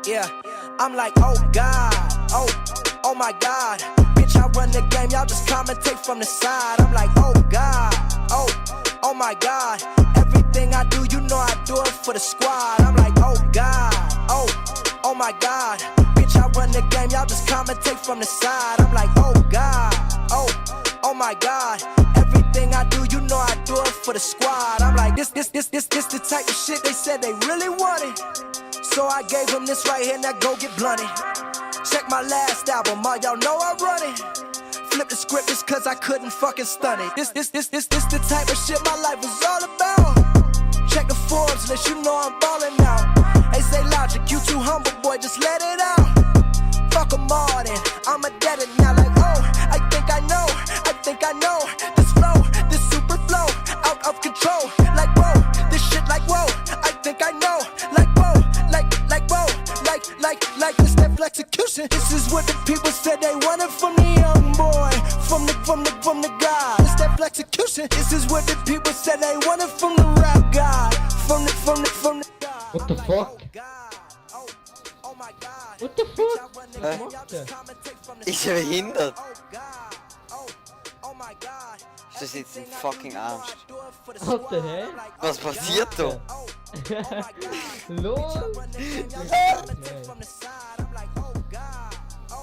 Yeah, I'm like, oh God, oh my God. Bitch, I run the game, y'all just commentate from the side. I'm like, oh God, oh my God. Everything I do, you know I do it for the squad. I'm like, oh God, oh my God. Bitch, I run the game, y'all just commentate from the side. I'm like, oh God, oh my God. Everything I do, you know I do it for the squad. I'm like, this the type of shit they said they really wanted. So I gave them this right here, now go get blunted. Check my last album, all y'all know I run it. Flip the script just cause I couldn't fucking stun it. This the type of shit my life is all about. Check the Forbes list, you know I'm ballin' now. They say Logic, you too humble, boy, just let it out. Fuck 'em all then, I'm a dead it now. Like, oh, I think I know this flow, this super flow, out of control. Like, whoa, this shit like, whoa, I think I know. Like, whoa, like, whoa, like this step execution. This is what the people said they wanted from the young boy, from the guy. This step execution. This is what the people said they wanted from the rap guy, from the guy. What the fuck? What the fuck? Hä? Ist er behindert? Ist das jetzt ein fucking Ernst? Alter, hä? Was passiert da? Lol!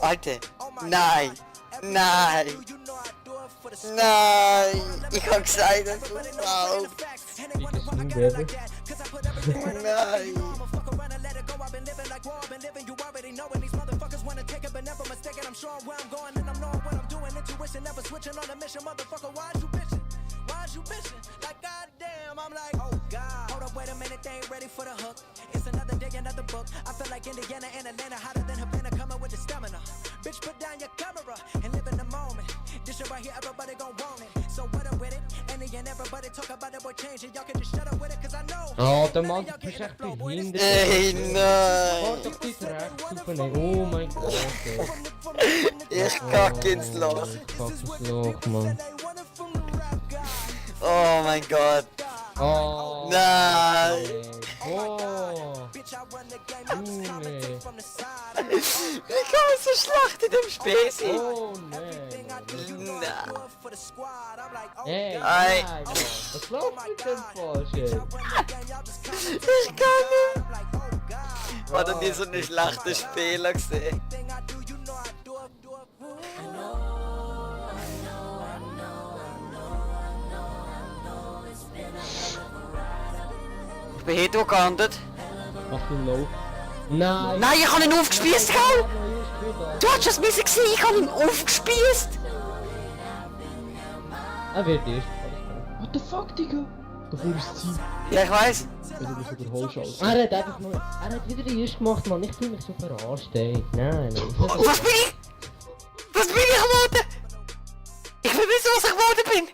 Alter, nein! Ich hab gesagt, das ist Frau! Nein! You bitchin' like goddamn, I'm like, oh God. Hold up, wait a minute, they ain't ready for the hook. It's another day, another book. I feel like Indiana and Atlanta, hotter than Havana, coming with the stamina. Bitch, put down your camera and live in the moment. This shit right here, everybody gon' want it. So what up with it? And everybody talk about that boy changing. Y'all can just shut up with it, cause I know. Oh, der Mann, du bist echt behindert. Ey, nein! Warte doch die Dreck super nicht. Oh mein Gott, ey. Ich kacke ins Loch. Fuck ins Loch, Mann. Oh mein Gott! Oh! Nein! Oh! Junge! Wie kann man so schlecht in dem Spiel sein? Oh nein! Nein! Ey, Ei. nein! Was läuft mit dem Bullshit? Ich kann nicht! Hat er nie so einen schlechten Spieler gesehen? Ich bin hetero gehandelt. Mach ihn low. Nein! Nein, ich habe ihn aufgespießt, Gell! Du hast das müssen sehen, ich habe ihn aufgespießt! Er wird erst. What the fuck, Digga? Da vorne ist das Ziel. Ja, ich weiss. Wenn du dich überholst, Alter. Er hat einfach nur... Er hat wieder den ersten gemacht, Mann. Ich fühle mich so verarscht, ey. Nein. Was bin ich? Was bin ich geworden? Ich will wissen, was ich geworden bin!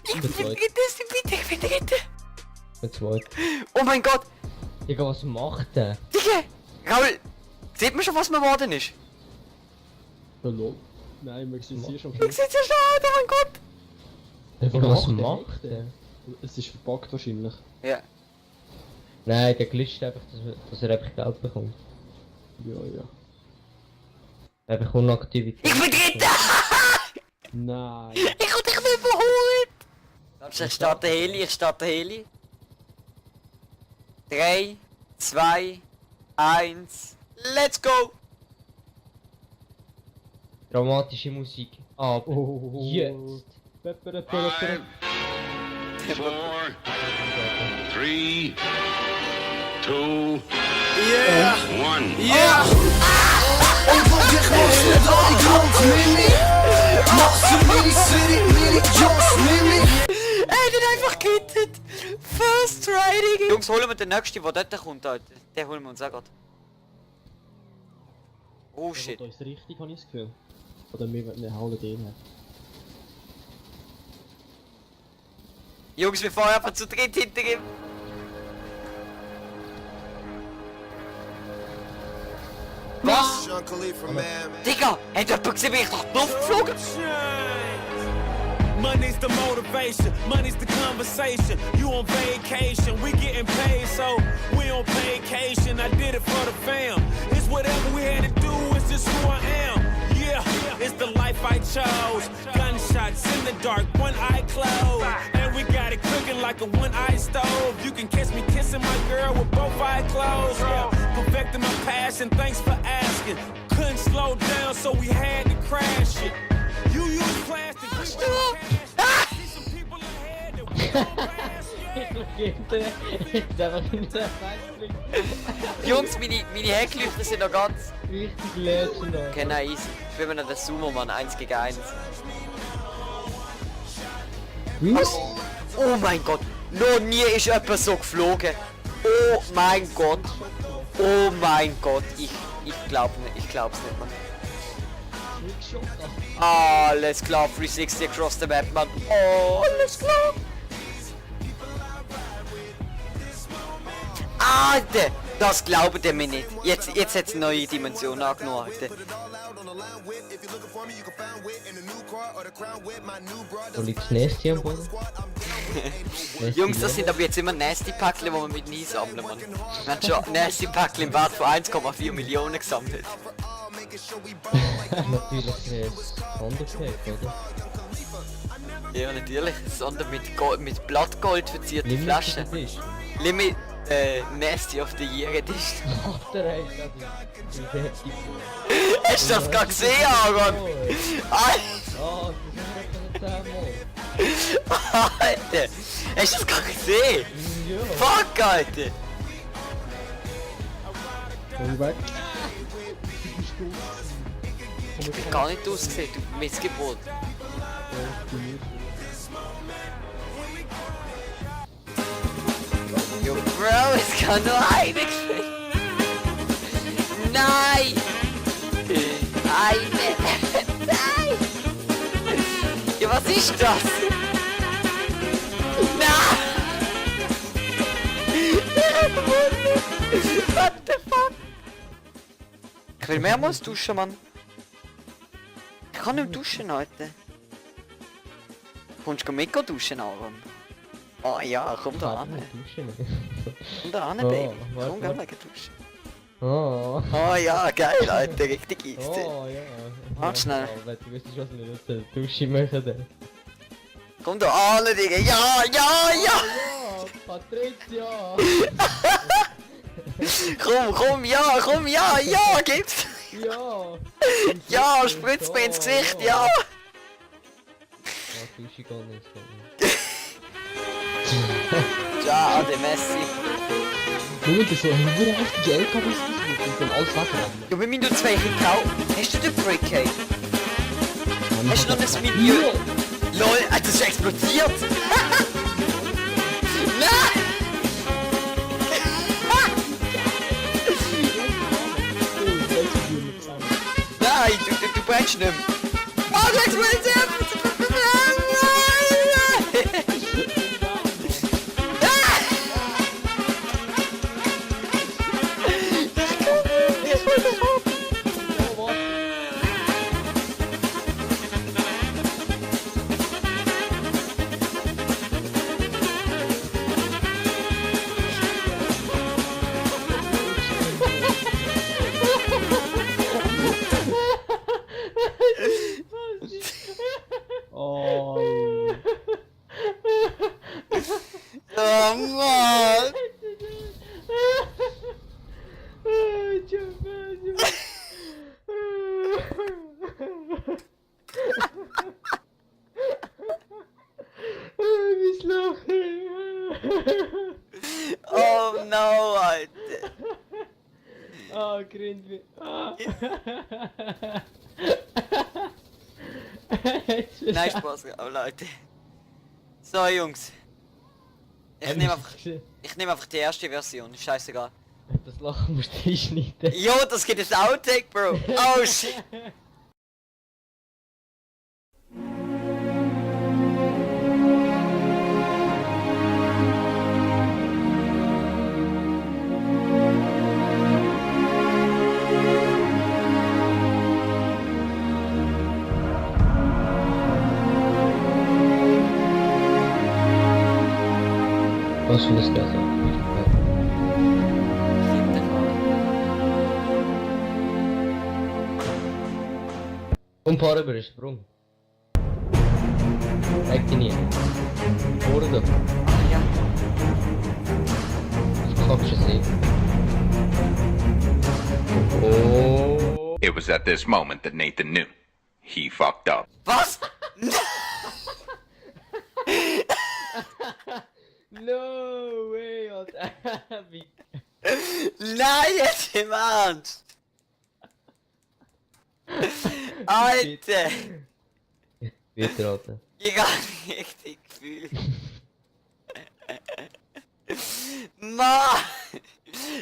Ich bin dritte, ich bin dritte! Mit zwei. Oh mein Gott! Digga, was macht der? Digga! Raul! Sieht man schon, was man geworden ist? Hallo? Nein, wir sind hier schon. Ich sitze ja schon, oh mein Gott! Digga, was macht der? Es ist verpackt wahrscheinlich. Ja. Nein, der glitscht einfach, dass er einfach Geld bekommt. Ja. Er bekommt Aktivität. Ich bin dritte! Nein! Ich hab dich nicht überholt! Ich starte Heli. 3, 2, 1, let's go! Dramatische Musik. Ab. Oh. Jetzt. 5, 4, 3, 2, Yeah, 1. yeah. Ongelukkig was het al, ik rond Mimi. Machst du Mini City, Mini Josh, Mimi. Er hat ihn einfach gehittet! First Riding! Jungs, holen wir den nächsten, der dort kommt, Alter. Den holen wir uns auch grad. Oh shit. Da ist richtig, habe ich das Gefühl. Oder wir hauen den her. Jungs, wir fahren einfach zu dritt hinter ihm. Was? Digga, hat jemand gesehen, wie ich durch die Luft geflogen? Money's the motivation, money's the conversation. You on vacation, we getting paid, so we on vacation, I did it for the fam. It's whatever we had to do, it's just who I am. Yeah, it's the life I chose. Gunshots in the dark, one eye closed. And we got it cooking like a one-eye stove. You can catch me kissing my girl with both eyes closed. Yeah, perfecting my passion, thanks for asking. Couldn't slow down, so we had to crash it. You use plastic. See some people ahead that we gon' pass. Jetzt einfach in der Feindblick. Jungs, meine Hecklüfter sind noch ganz... Richtig lätschen da. Okay, nein, easy. Spielen wir noch den Sumo, Mann. 1 gegen 1. Was? Oh mein Gott. Noch nie ist jemand so geflogen. Oh mein Gott. Oh mein Gott. Ich glaub's nicht, Mann. Alles klar, 360 across the map, Mann. Oh, alles klar. Alter, das glaubt ihr mir nicht. Jetzt hat es eine neue Dimension angenommen, Alter. Wo liegt das Nest am Boden? Jungs, das sind aber jetzt immer Nasty-Päckchen, die wir mit nie sammeln, Mann. Wir haben schon Nasty-Päckchen im Wert von 1,4 Millionen gesammelt. Natürlich Sonderpack, oder? Ja, natürlich. Sondern mit Blattgold verzierte Flaschen. Edition. Limit Nasty of the Year Edition. Ach, der heißt das ist heftig. Hast du das gerade gesehen, Aaron? Alter! Oh, das ist noch 10 Mal. Alter! Hast du das gerade gesehen? Ja. Fuck, Alter! Komm weg. Ich bin gar nicht ausgesehen, du Missgeburt. Jo, Bro, es kann nur eine Geschichte. Nein! Eine! Nein! Ja, was ist das? Nein! What the fuck? Ich will mehrmals duschen, Mann. Ich kann nicht duschen, Alter. Kommst du mit duschen, Aaron? Oh ja, komm da an. Komm da an, Baby. Komm, geh mal duschen. Oh. Oh ja, geil, Alter. Richtig easy. Oh ja. Warte schnell. Wenn du wüsstest, was wir jetzt Dusche machen dann. Komm da an, Digga. Ja! Ja, Patricia! Komm, ja, gib's! Ja! Ja, spritz mir ins Gesicht, ja! Dusche gar nicht. Ja, der Messi. Moment, das war eine heftige LKWs gesucht und dann alles wegrennen. Ja, wir müssen nur 2 kaufen. Hast du den Brick, Hast du noch ein Menü? LOL, das ist explodiert! Nein! Nein, du brennst nicht mehr. Oh, du explodiert! Oh Mann! Oh no, Alter! Oh, Grindwi. Oh. Nein, Spaß, aber Leute. So, Jungs. Ich nehme einfach die erste Version, ist scheißegal. Das Lachen musst du einschneiden. Jo, das geht ins Outtake, Bro! Oh shit! Was für das Geld? Und fahr über den Sprung. Leg dich nie. Vorne doch. Ja. Das kannst du sehen. Oh. It was at this moment that Nathan knew. He fucked up. Was? No way, Alter. Wie... Nein, jetzt im Ernst! Alter! Bitte, Alter. Ich hab richtig Gefühl. Mann!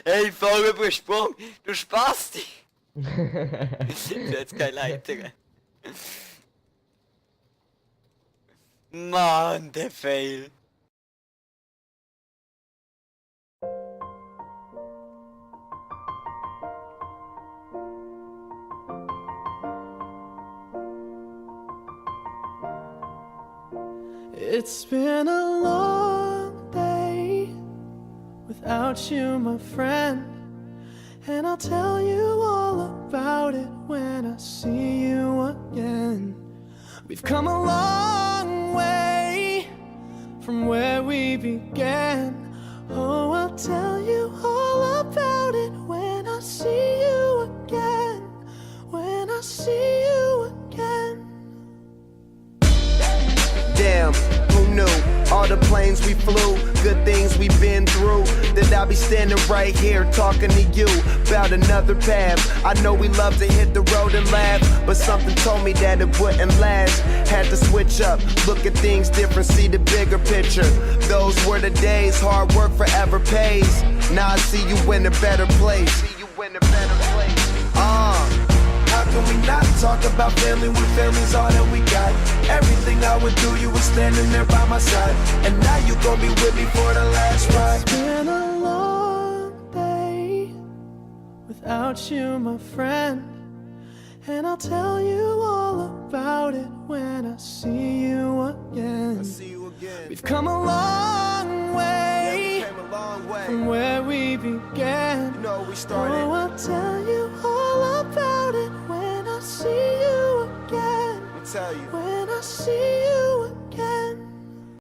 Hey, fahr über den Sprung! Du Spasti! Jetzt keine Leiter. Mann, der Fail. It's been a long day without you, my friend, and I'll tell you all about it when I see you again. We've come a long way from where we began. Oh, I'll tell you all about it when I see you again. When I see you again. Damn, who knew? All the planes we flew, good things we've been through. That I'll be standing right here talking to you about another path. I know we love to hit the road and laugh, but something told me that it wouldn't last. Had to switch up, look at things different, see the bigger picture. Those were the days, hard work forever pays. Now I see you in a better place. See you in a better place. How can we not talk about family when family's all that we got? Everything I would do, you were standing there by my side. And now you gon' be with me for the last ride. It's been a long day without you, my friend, and I'll tell you all about it when I see you again. We've come a long way, from where we began. You know we started. Oh, I'll tell you all about it when I see you again. I'll tell you. When I see you